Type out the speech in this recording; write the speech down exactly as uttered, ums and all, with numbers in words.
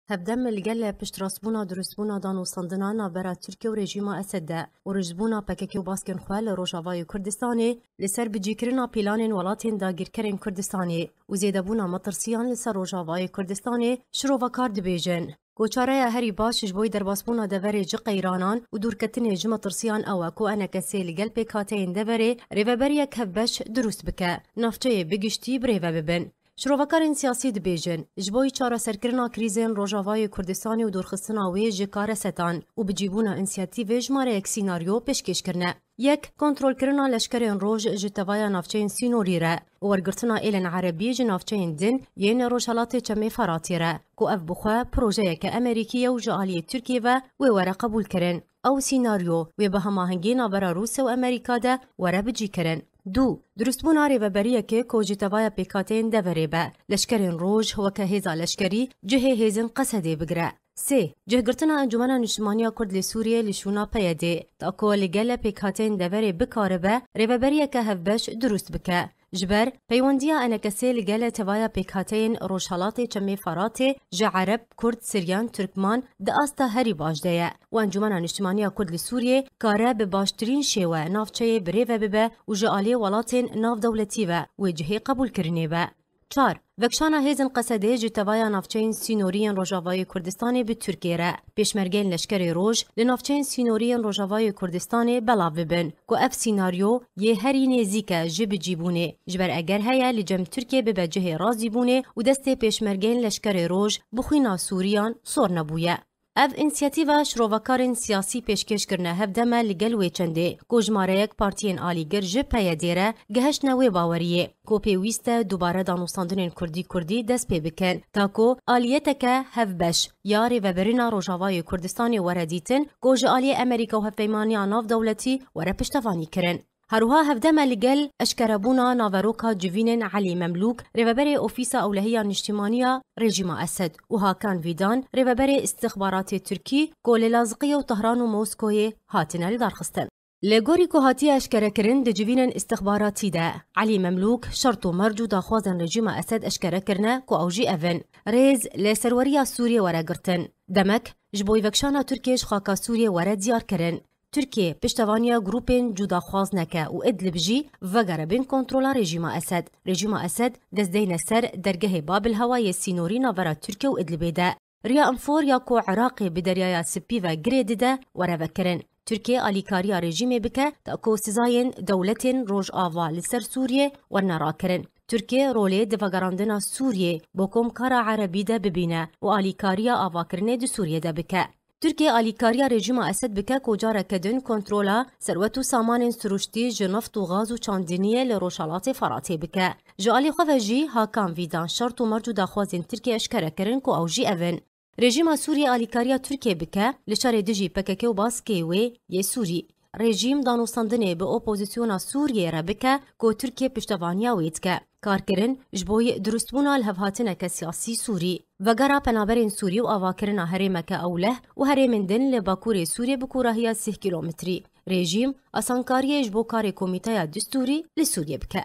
Hevdem li gel piştrastbûna dirustbûna danûstandina navbera Tirkiye û rejîma Esed de û rûstbûna P K K û baskên xwe li Rojavayê Kurdistanê li ser bicîkirina pîlanên welatên dagîrkerên Kurdistanê û zêdebûna metirsiyan li ser Rojavayê Kurdistanê şirovekar dibêjin ku çareya herî baş ji bo derbasbûna deverê ji qeyranan û dûrketinê ji metirsiyan ew e ku E N K S li gel pêkhateyên deverê rêveberiyek hevbeş dirust bike, navçeyê bi giştî birêve bibin. Şirovekarên siyasî dibêjin, ji bo çareserkirina krîzên Rojavayê Kurdistanê û dûrxistina wê ji karesetan û bicîbûna însiyatîvê jimareyek sînaryo pêşkêş kirine. Yek, kontrolkirina leşkerên roj ji tevaya navçeyên sînorî re û wergirtina êlên erebî ji navçeyên din yên Rojhelatê Çemê Feratê re, ku ev bi xwe projeyeke Amerîkî ye û ji aliyê Tirkiyê ve wê were qebûlkirin. Ew sînaryo wê bi hemahengî navbera Rûsya û Amerîka de were bicîkirin. Du, dirustbûna rêveberiyekê ku ji tevaya pêkhateyên deverê be, leşkerên roj weke hêza leşkerî cihê hêzên Qesedê bigire. Sê, cihgirtina Encûmena Niştimaniya Kurd li Sûriyê li şûna P Y D'ê, ta ku li gele pêkhateyên deverê bikaribe rêveberiyeke hevbeş dirust bike. Ji ber peywendiya E N K S'ê li gele tevaya pêkhateyên Rojhelatê Çemê Feratê ji Ereb, Kurd, Siryan, Tirkman di asta herî baş de ye û Encûmena Niştimaniya Kurd li Sûriyê kare bi baştirîn şêwe navçeyê birêve bibe û ji aliyê welatên navdewletî ve wê cihê qebûlkirinê be. Çar, vekişana hêzên Qesedê ji tevaya navçeyên sînorî yên Rojavayê Kurdistanê bi Tirkiyê re. Pêşmergeyên Leşkerê Roj li navçeyên sînorî yên Rojavayê Kurdistanê belav bibin ku ev sînaryo yê herî nêzîk e ji bicîbûnê, ji ber eger heye li cem Tirkiyê bibe cihê razîbûnê û destê Pêşmergeyên Leşkerê Roj bi xwîna Sûriyan sor nebûye. Ev însiyatîva şirovekarên siyasî pêşkêş kirine hevdeme li gel wê çendê ku jimareyek partiyên alîgir ji P Y D'ê re gehiştine wê baweriyê ku pêwîst e dubare danûstandinên kurdî-kurdî dest pê bikin, ta ku aliyeteke hevbeş ya rêvebirina Rojavayê Kurdistanê were dîtin ku ji aliyê Amerîka û Hevpeymaniya Navdewletî were piştevanî kirin. Her wiha hevdeme li gel eşkerebûna naveroka civînên Elî Memlûk, rêveberê Ofîsa Ewlehiya Niştimaniya rejîma Esed û Hakan Vîdan, rêveberê îstixbaratê Tirkî ku li Laziqiyê û Tehran û Moskoyê hatine lidarxistin. Li gorî ku hatiye eşkerekirin di civînên îstixbaratî de, Elî Memlûk şert û merc û daxwazên rejîma Esed eşkere kirine ku ew jî ev in: Rêz li serweriya Sûriyê were girtin. Demek ji bo vekişana Tirkiyê ji xaka Sûriyê were diyar kirin. Tirkiye piştevaniya grûpên cudaxwaz neke û Idlib jî vegere bin kontrola rejîma Esed. Rejîma Esed dest deyne ser dergehê Babilhewa yê sînorî navbera Tirkiye û Idlibê de. Riya Enfor ya ku Iraqê bi Deryaya Spî ve girê dide, were vekirin. Tirkiye alîkariya rejîmê bike, ta ku sizayên dewletên Rojava li ser Sûriyê werine rakirin. Tirkiye rolê di vegerandina Sûriyê bo komkara erebî de bibîne û alîkariya avakirinê di Sûriyê de bike. Tirkiye alîkariya rejîma Esed bike ku careke din kontrola serwet û samanên siruştî ji neft û gaz û çandiniyê li Rojhelatê Feratê bike. Ji alî xwe ve jî Hakan Vîdan şert û merc û daxwazên Tirkiye eşkere kirin ku ew jî ev in: Rejîma Sûriyê alîkariya Tirkiye bike li şerê dijî P K K û baskê wê yê Sûrî. Rejîm danûstandinê bi opozisyona Sûriyê re bike ku Tirkiye piştevaniya wê dike. Karkirin ji bo dirustbûna lihevhatineke siyasî Sûrî. Vegera penaberên Sûrî û avakirina herêmeke ewleh û herêmên din li bakurê Sûriyê bi kûrahiya sih kîlometrî. Rejîm asankariyê ji bo karê Komîteya Distûrî li Sûriyê bike.